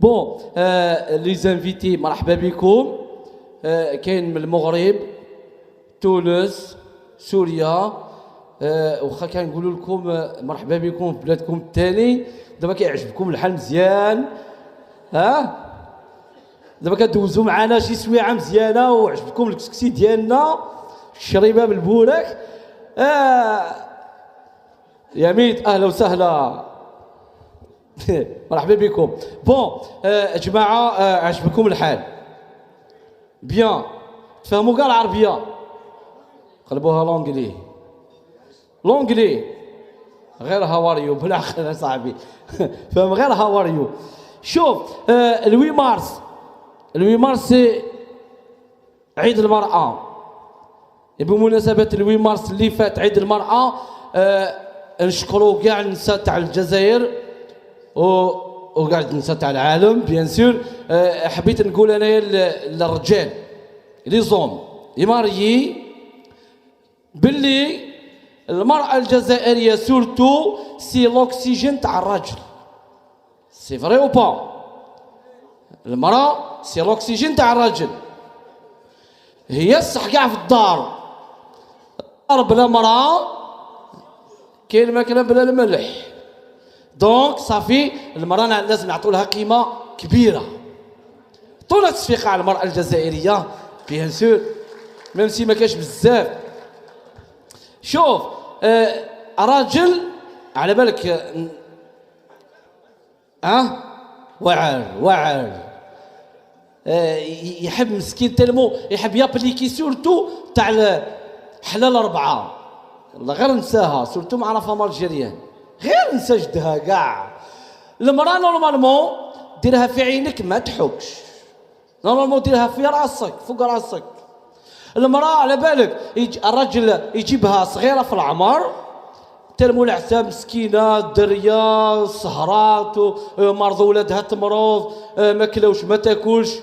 Bon, les invités, مرحبا بكم. كاين من المغرب، تونس، سوريا. واخا كنقولوا لكم مرحبا بكم في بلادكم الثاني. دابا كيعجبكم الحال مزيان؟ ها دابا كدوزوا معنا شي سويعه مزيانه وعجبكم الكسكسي ديالنا، الشريبه بالبوراك. يا ميت اهلا وسهلا، مرحبا بكم. Bon جماعه، عجبكم الحال؟ Bien. تفهموا كاع العربيه؟ قلبوها l'anglais، l'anglais غير how are you بالعقل يا صاحبي، فهم غير how are you. شوف، ال 8 مارس، ال 8 مارس عيد المرأة. بمناسبة ال 8 مارس اللي فات، عيد المرأة، نشكروا كاع النساء تاع الجزائر وكاع النساء تاع العالم bien sûr. حبيت نقول انايا للرجال، les hommes les mariés، باللي المرأة الجزائرية surtout c'est l'oxygène تاع الراجل. C'est vrai ou pas? المرأة c'est l'oxygène تاع الراجل، هي الصح كاع في الدار. الدار بلا مرأة كاين الماكلة بلا الملح. Donc ça fait المرأة لازم نعطوا لها قيمة كبيرة. طول التصفيق على المرأة الجزائرية bien sûr، même si ما كاش بزاف. شوف، راجل على بالك وعر وعر، يحب مسكين tellement يحب ي appliquer surtout تاع حلال أربعة. والله غير نساها، surtout مع la femme algérienne، غير نسى جدها كاع. المرأة normalement ديرها في عينك ما تحكش، normalement ديرها في راسك، فوق راسك. المرأة على بالك الرجل يجيبها صغيرة في العمر، tellement العساب مسكينة، الدرية سهرات، مرض ولادها تمرض، ما كلاوش، ما تاكلش.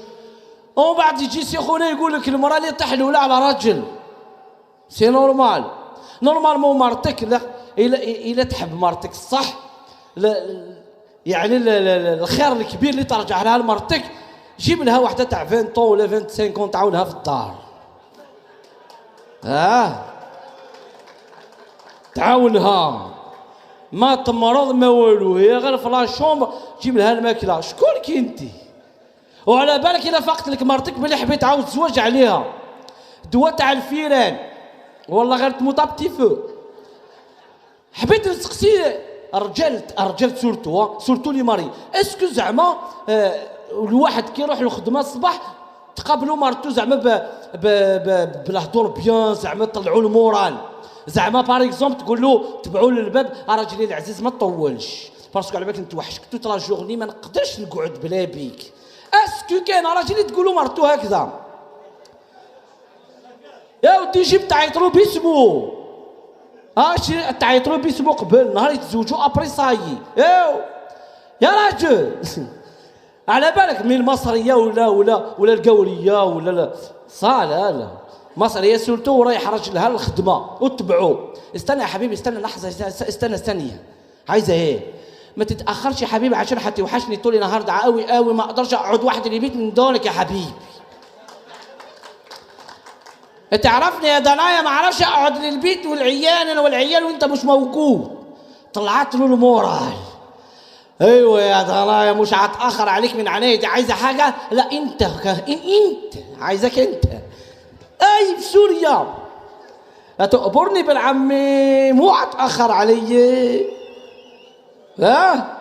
ومن بعد يجي سي خونا يقول لك المرأة اللي طيح الأولى على راجل. C'est normal. Normalement مرتك لا إلا تحب مرتك صح، لا يعني الخير الكبير اللي ترجع لها لمرتك، جيب لها واحدة تاع 20 ولا 25 تعاونها في الدار. تعاونها، ما تمرض ما والو، هي غير في la chambre، جيب لها الماكله. شكون كي انت؟ وعلى بالك الا فاقت لك مرتك بلي حبيت تعاود تزوج عليها، دواء تاع الفيران، والله غير تموت à petit feu. حبيت نسقسي الرجال، الرجال surtout، surtout les mariés، est-ce que زعما الواحد كي يروح للخدمة الصباح تقابلوا مرتو زعما بالهضور bien، زعما طلعوا ال moral؟ زعما par exemple تقول له، تبعوا للباب: راجلي العزيز، ما تطولش parce que على بالك نتوحشك toute la journée، ما نقدرش نقعد بلا بيك. Est-ce que كاين راجل اللي تقولوا مرتو هكذا؟ يا ودي جيب تعيطلو باسمو، ها شي تعيطلو باسمو قبل نهار يتزوجوا، après ça y est. يا راجل، على بالك من المصرية ولا القوريه ولا لا صا لا لا مصرية surtout، رايح راجلها للخدمة وتبعو: استنى يا حبيبي، استنى لحظه، استنى ثانيه. عايزه ايه؟ ما تتاخرش يا حبيبي عشان هتوحشني طول النهار ده قوي قوي، ما اقدرش اقعد وحدي البيت من دونك يا حبيبي. تعرفني يا دنايا، ما اعرفش اقعد للبيت والعيال، انا والعيال وانت مش موجود. طلعت له ال moral: ايوه يا دنايا، مش هتاخر عليك، من عينيا. دي عايزه حاجه؟ لا، انت انت عايزك انت. اي في سوريا هتقبرني بالعمي، مو هتاخر علي. ها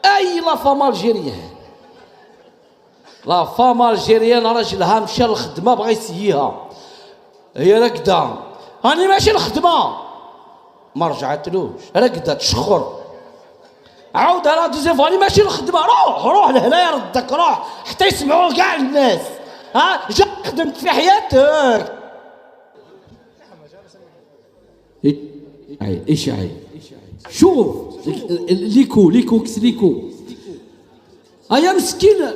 اي la femme algérienne، la femme algérienne راجلها مشى للخدمه، بغى يسييها، هي ركده: هاني ماشي الخدمه. ما رجعتلوش، ركده تشخر. عاود la deuxième fois: هاني ماشي الخدمه. روح روح لهنا يردك، روح حتى يسمعوا كاع الناس. ها جا خدمت في حياتك؟ ايش عي شوف ليكو ليكو كس ليكو. هيا مسكين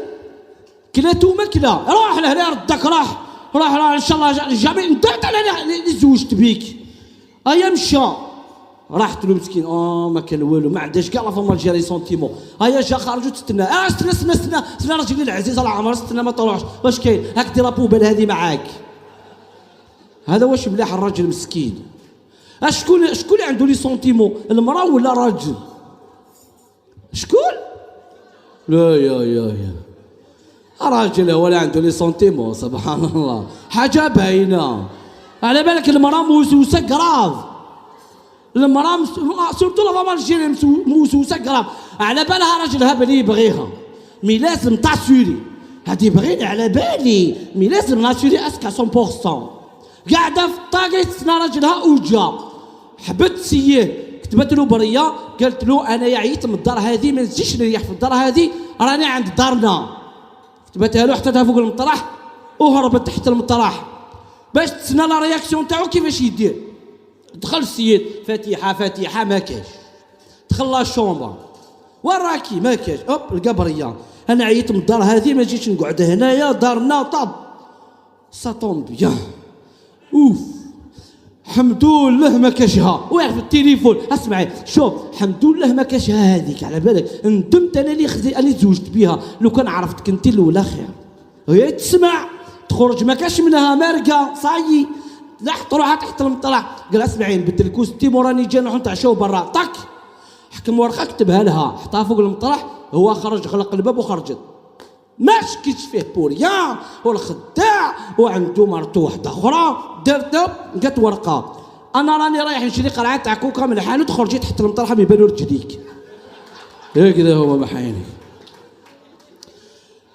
كلاتو ماكله. روح لهنا ردك، راح راح راح، ان شاء الله jamais انت انا اللي زوجت بيك. هيا مشى. راحت له مسكين، ما كان والو، ما عندهاش كاع la femme algérienne sentiments. هيا جا خرج وتستنى، استنى استنى استنى استنى، راجلي العزيز العمر، استنى ما تروحش، واش كاين؟ هاك دير la poubelle هذه معاك. هذا واش مليح الراجل مسكين. شكون اللي عنده les sentiments، المراة ولا الراجل؟ شكون؟ لا يا يا يا الراجل هو اللي عنده les sentiments، سبحان الله، حاجة باينه. على بالك المراة موسوسه grave، المراة surtout la femme algérienne موسوسه grave. على بالها راجلها بلي يبغيها، mais لازم t'assurer، هادي يبغيني على بالي، mais لازم n'assurer est-ce que 100%. قاعدة في الطاقة تستنى راجلها وجا، حبت تسيه، كتبت له بريه، قالت له انا عييت من الدار هذه، ما نزيدش نريح في الدار هذه، راني عند دارنا. كتبتها له، حطيتها فوق المطرح وهربت تحت المطرح باش تسنى la réaction تاعو كيفاش يدير. دخل السيد، فاتحة فاتحه، ما كاش. دخل la chambre، وراكي؟ ما كاش. hop، لقى بريه: انا عييت من الدار هذه، ما جيتش نقعد هنايا، دارنا. طب ça tombe bien، اوف، الحمد لله ما كاشها. ويعرف التليفون، اسمعي، شوف، الحمد لله ما كاشها هذيك، على بالك ندمت انا اللي خزي انا تزوجت بها، لو كان عرفت كنتي الاولى خير. هي تسمع تخرج، ما كاش منها مارقه، ça y est، لاحت روحها تحت المطرح. قال اسمعي، نبدل ال costume وراني جاي، نروح نتعشاو برا. طاك، حكم ورقة كتبها لها، حطها فوق المطرح، هو خرج، غلق الباب وخرجت. ما شكيتش فيه pour rien، والخداع وعنده مرته واحدة اخرى. درت لقات ورقه: انا راني رايح نشري قرعه تاع كوكا من الحانوت، خرجي تحت المطرحه يبانوا رجليك. هكذا هو محاينك.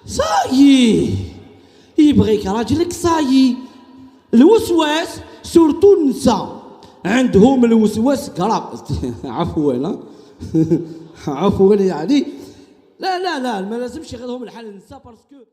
ça y est، يبغيك راجلك، ça y est. الوسواس، surtout النساء عندهم الوسواس grave. عفوا عفوا، يعني لا لا لا، ما لازمش يغيظهم الحال النساء parce que